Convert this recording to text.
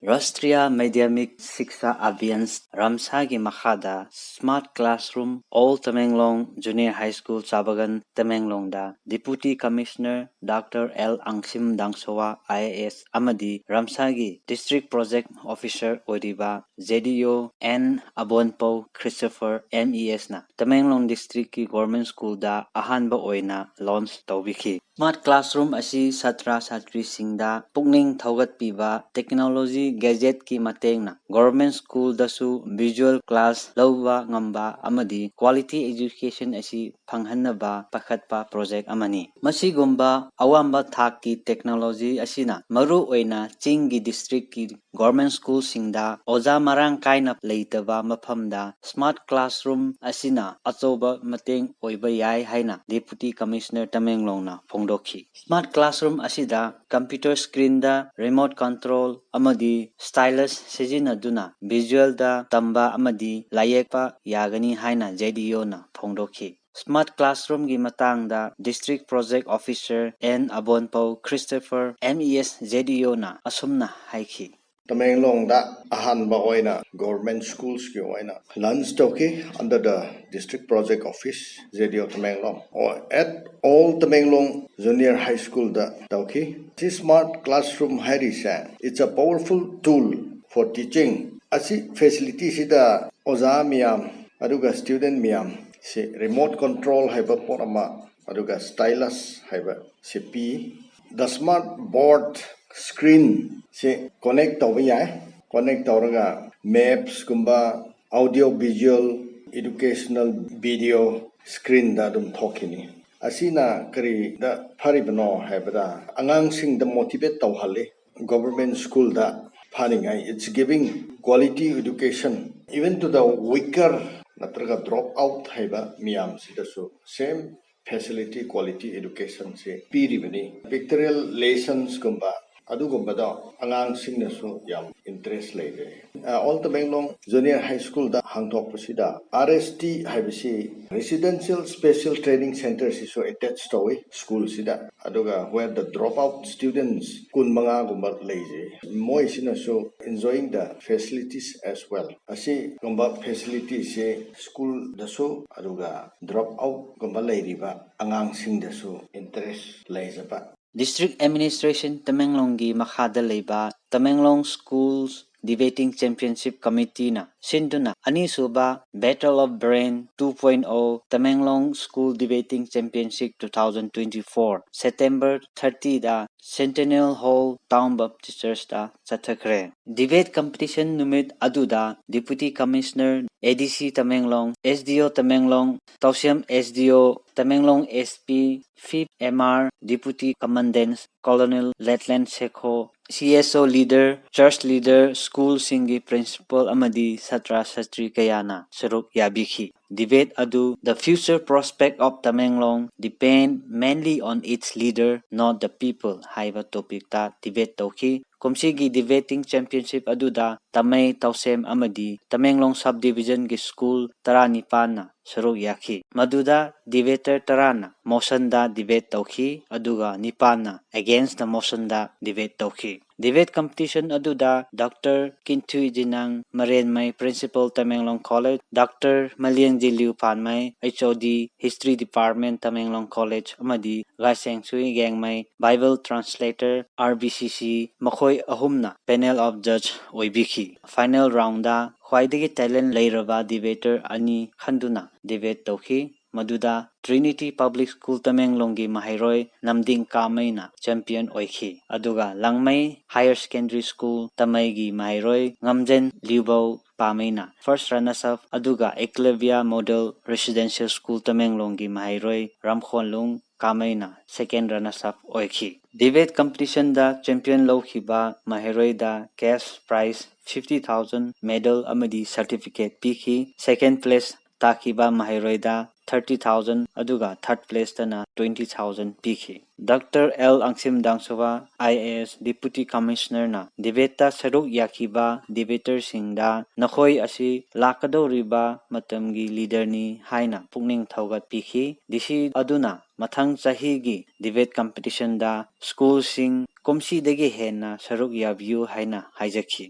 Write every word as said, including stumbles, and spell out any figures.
Rashtriya Madhyamik Shiksha Abhiyan, ꯔꯥꯝꯁꯥꯒꯤ ꯃꯈꯥꯗ Smart Classroom, Old Tamenglong Junior High School, ꯆꯥꯕꯒꯟ, ꯇꯃꯦꯡꯂꯣꯡꯗ Deputy Commissioner Doctor L Angsim Dangsowa, I A S, ꯑꯃꯗꯤ ꯔꯥꯝꯁꯥꯒꯤ District Project Officer ꯑꯣꯏꯔꯤꯕ Z D O N Abonpou Christopher, M E S ꯅ Tamenglong district ꯀꯤ government school ꯗ ꯑꯍꯥꯟꯕ ꯑꯣꯏꯅ launch ꯇꯧꯕꯤꯈꯤ꯫ Smart Classroom ꯑꯁꯤ ꯁꯥꯇ꯭ꯔ ꯁꯥꯇ꯭ꯔꯤꯁꯤꯡꯗ ꯄꯨꯛꯅꯤꯡ ꯊꯧꯒꯠꯄꯤꯕ, technology gadget ꯀꯤ ꯃꯇꯦꯡꯅ government school ꯗꯁꯨ visual class ꯂꯧꯕ ꯉꯝꯕ ꯑꯃꯗꯤ quality education ꯑꯁꯤ ꯐꯪꯍꯟꯅꯕ ꯄꯥꯏꯈꯠꯄ project ꯑꯃꯅꯤ꯫ ꯃꯁꯤꯒꯨꯝꯕ ꯑꯋꯥꯡꯕ ꯊꯥꯛꯀꯤ technology ꯑꯁꯤꯅ ꯃꯔꯨꯑꯣꯏꯅ ꯆꯤꯡꯒꯤ district ꯀꯤ government school ꯁꯤꯡꯗ ꯑꯣꯖꯥ ꯃꯔꯥꯡ ꯀꯥꯏꯅ ꯂꯩꯇꯕ ꯃꯐꯝꯗ Smart Classroom ꯑꯁꯤꯅ ꯑꯆꯧꯕ ꯃꯇꯦꯡ ꯑꯣꯏꯕ ꯌꯥꯏ ꯍꯥꯏꯅ Deputy Commissioner ꯇꯃꯦꯡꯂꯣꯡꯅ ꯐꯣꯡꯗꯣꯛꯈꯤ꯫ Smart Classroom ꯑꯁꯤꯗ computer screen ꯗ remote control ꯑꯃꯗꯤ stylus ꯁꯤꯖꯤꯟꯅꯗꯨꯅ visual ꯗ ꯇꯝꯕ ꯑꯃꯗꯤ ꯂꯥꯌꯦꯡꯕ ꯌꯥꯒꯅꯤ ꯍꯥꯏꯅ Z D O ꯅ ꯐꯣꯡꯗꯣꯛꯈꯤ꯫ Smart Classroom ꯒꯤ ꯃꯇꯥꯡꯗ District Project Officer N Abonpou Christopher, M E S, Z D O ꯅ ꯑꯁꯨꯝꯅ ꯍꯥꯏꯈꯤ꯫ ꯇꯃꯦꯡꯂꯣꯡꯗ ꯑꯍꯥꯟꯕ ꯑꯣꯏꯅ government schools ꯀꯤ ꯑꯣꯏꯅ launch ꯇꯧꯈꯤ under the District Project Office, Z D O Tamenglong, or at Old Tamenglong Junior High School ꯗ ꯇꯧꯈꯤ꯫ ꯁꯤ Smart Classroom ꯍꯥꯏꯔꯤꯁꯦ, it's a powerful tool for teaching꯫ ꯑꯁꯤ facility ꯁꯤꯗ ꯑꯣꯖꯥ ꯃꯤꯌꯥꯝ ꯑꯗꯨꯒ student ꯃꯤꯌꯥꯝ ꯁꯤ remote control ꯍꯥꯏꯕ ꯄꯣꯠ ꯑꯃ, ꯑꯗꯨꯒ stylus ꯍꯥꯏꯕ ꯁꯤ ꯄꯤ꯫ The smart board screen ꯁꯤ connect ꯇꯧꯕ ꯌꯥꯏ꯫ Connect ꯇꯧꯔꯒ maps ꯀꯨꯝꯕ, audio visual, educational video screen ꯗ ꯑꯗꯨꯝ ꯊꯣꯛꯈꯤꯅꯤ꯫ ꯑꯁꯤꯅ ꯀꯔꯤꯗ ꯐꯔꯤꯕꯅꯣ ꯍꯥꯏꯕꯗ, ꯑꯉꯥꯡꯁꯤꯡꯗ motivate ꯇꯧꯍꯜꯂꯤ꯫ Government school the ꯐꯥꯅꯤꯡꯉꯥꯏ, it's giving quality education even to the weaker ꯅꯠꯇ꯭ꯔꯒ drop out ꯍꯥꯏꯕ ꯃꯤꯌꯥꯝꯁꯤꯗꯁꯨ same facility, quality education ꯁꯤ ꯄꯤꯔꯤꯕꯅꯤ꯫ Pictorial lessons ꯀꯨꯝꯕ, ꯑꯗꯨꯒꯨꯝꯕꯗꯣ ꯑꯉꯥꯡꯁꯤꯡꯅꯁꯨ ꯌꯥꯝ interest ꯂꯩꯔꯦ꯫ ꯑ, Old Tamenglong Junior High School ꯗ ꯍꯥꯡꯗꯣꯛꯄꯁꯤꯗ R S T ꯍꯥꯏꯕꯁꯤ Residential Special Training Center ꯁꯤꯁꯨ attach ꯇꯧꯏ school ꯁꯤꯗ꯫ ꯑꯗꯨꯒ where the dropout students ꯀꯨꯟ ꯃꯉꯥꯒꯨꯝꯕ ꯂꯩꯖꯩ꯫ ꯃꯣꯏꯁꯤꯅꯁꯨ enjoying the facilities as well꯫ ꯑꯁꯤꯒꯨꯝꯕ facility ꯁꯦ school ꯗꯁꯨ ꯑꯗꯨꯒ drop out ꯀꯨꯝꯕ ꯂꯩꯔꯤꯕ ꯑꯉꯥꯡꯁꯤꯡꯗꯁꯨ interest ꯂꯩꯖꯕ꯫ District Administration ꯇꯃꯦꯡꯂꯣꯡꯒꯤ ꯃꯈꯥꯗ ꯂꯩꯕ Tamenglong Schools Debating Championship Committee ꯅ ꯁꯤꯟꯗꯨꯅ ꯑꯅꯤꯁꯨꯕ Battle of Brain two point oh Tamenglong School Debating Championship two thousand twenty-four September thirty the Centennial Hall Town Baptist Church ꯇ ꯆꯠꯊꯈ꯭ꯔꯦ꯫ Debate competition ꯅꯨꯃꯤꯠ ꯑꯗꯨꯗ Deputy Commissioner, A D C Tamenglong, S D O Tamenglong, Tausem S D O, Tamenglong S P, Fifth M R, Deputy Commandant Colonel Letland Sekho, C S O leader, church leader, school ꯁꯤꯡꯒꯤ principal ꯑꯃꯗꯤ ꯁꯥꯇ꯭ꯔ ꯁꯥꯇ꯭ꯔꯤ ꯀꯌꯥꯅ ꯁꯔꯨꯛ ꯌꯥꯕꯤꯈꯤ꯫ Debate ꯑꯗꯨ The Future Prospect of Tamenglong Depend Mainly on Its Leader, Not the People ꯍꯥꯏꯕ topic ꯇ debate ꯇꯧꯈꯤ꯫ ꯀꯨꯝꯁꯤꯒꯤ debating championship ꯑꯗꯨꯗ ꯇꯃꯩ, ꯇꯥꯎꯁꯦꯝ ꯑꯃꯗꯤ ꯇꯃꯦꯡꯂꯣꯡ sub division ꯒꯤ school ꯇꯔꯥꯅꯤꯄꯥꯟꯅ ꯁꯔꯨꯛ ꯌꯥꯈꯤ꯫ ꯃꯗꯨꯗ debater ꯇꯔꯥꯅ motion ꯗ debate ꯇꯧꯈꯤ, ꯑꯗꯨꯒ ꯅꯤꯄꯥꯟꯅ against the motion the debate ꯇꯧꯈꯤ꯫ Debate competition ꯑꯗꯨꯗ Doctor ꯀꯤꯟꯊꯨꯏ ꯖꯤꯅꯥꯡ ꯃꯔꯦꯟꯃꯩ, Principal Tamenglong College, Doctor ꯃꯂꯦꯡꯖꯤ ꯂꯤꯎ ꯄꯥꯟꯃꯩ, H O D History Department Tamenglong College, ꯑꯃꯗꯤ ꯒꯥꯏꯁꯦꯡꯁꯨꯏ ꯒꯦꯡꯃꯩ, Bible Translator, R B C C, ꯃꯈꯣꯏ ꯑꯍꯨꯝꯅ panel of judge ꯑꯣꯏꯕꯤꯈꯤ꯫ Final round ꯗ ꯈ꯭ꯋꯥꯏꯗꯒꯤ talent ꯂꯩꯔꯕ debater ꯑꯅꯤ ꯈꯟꯗꯨꯅ debate ꯇꯧꯈꯤ꯫ ꯃꯗꯨꯗ Trinity Public School ꯇꯃꯦꯡꯂꯣꯡꯒꯤ ꯃꯍꯩꯔꯣꯏ ꯅꯝꯗꯤꯡ ꯀꯥꯃꯩꯅ champion ꯑꯣꯏꯈꯤ, ꯑꯗꯨꯒ ꯂꯥꯡꯃꯩ Higher Secondary School ꯇꯃꯩꯒꯤ ꯃꯍꯩꯔꯣꯏ ꯉꯝꯖꯦꯟ ꯂꯤꯎꯕꯧ ꯄꯥꯃꯩꯅ first runners up, ꯑꯗꯨꯒ Eclavia Model Residential School ꯇꯃꯦꯡꯂꯣꯡꯒꯤ ꯃꯍꯩꯔꯣꯏ ꯔꯝꯈꯣꯟꯂꯨꯡ ꯀꯥꯃꯩꯅ second runners up ꯑꯣꯏꯈꯤ꯫ Debate competition ꯗ champion ꯂꯧꯈꯤꯕ ꯃꯍꯩꯔꯣꯏꯗ cash prize fifty thousand, medal ꯑꯃꯗꯤ certificate ꯄꯤꯈꯤ꯫ Second place ꯇꯥꯈꯤꯕ ꯃꯍꯩꯔꯣꯏꯗ ꯊꯥꯔꯇꯤ ꯊꯥꯎꯖꯟ ꯑꯗꯨꯒ ꯊꯥꯔꯠ ꯄ꯭ꯂꯦꯁꯇꯅ ꯇ꯭ꯋꯦꯟꯇꯤ ꯊꯥꯎꯖꯟ ꯄꯤꯈꯤ꯫ Doctor L Angshim Dangshawa, I A S deputy ꯀꯃꯤꯁꯅꯔꯅ ꯗꯤꯕꯦꯠꯇ ꯁꯔꯨꯛ ꯌꯥꯈꯤꯕ ꯗꯤꯕꯦꯇꯔꯁꯤꯡꯗ ꯅꯈꯣꯏ ꯑꯁꯤ ꯂꯥꯛꯀꯗꯧꯔꯤꯕ ꯃꯇꯝꯒꯤ ꯂꯤꯗꯔꯅꯤ ꯍꯥꯏꯅ ꯄꯨꯛꯅꯤꯡ ꯊꯧꯒꯠꯄꯤꯈꯤ꯫ ꯗꯤ ꯁꯤ ꯑꯗꯨꯅ ꯃꯊꯪ ꯆꯍꯤꯒꯤ ꯗꯤꯕꯦꯠ ꯀꯝꯄꯤꯇꯤꯁꯟꯗ ꯁ꯭ꯀꯨꯜꯁꯤꯡ ꯀꯨꯝꯁꯤꯗꯒꯤ ꯍꯦꯟꯅ ꯁꯔꯨꯛ ꯌꯥꯕꯤꯌꯨ ꯍꯥꯏꯅ ꯍꯥꯏꯖꯈꯤ꯫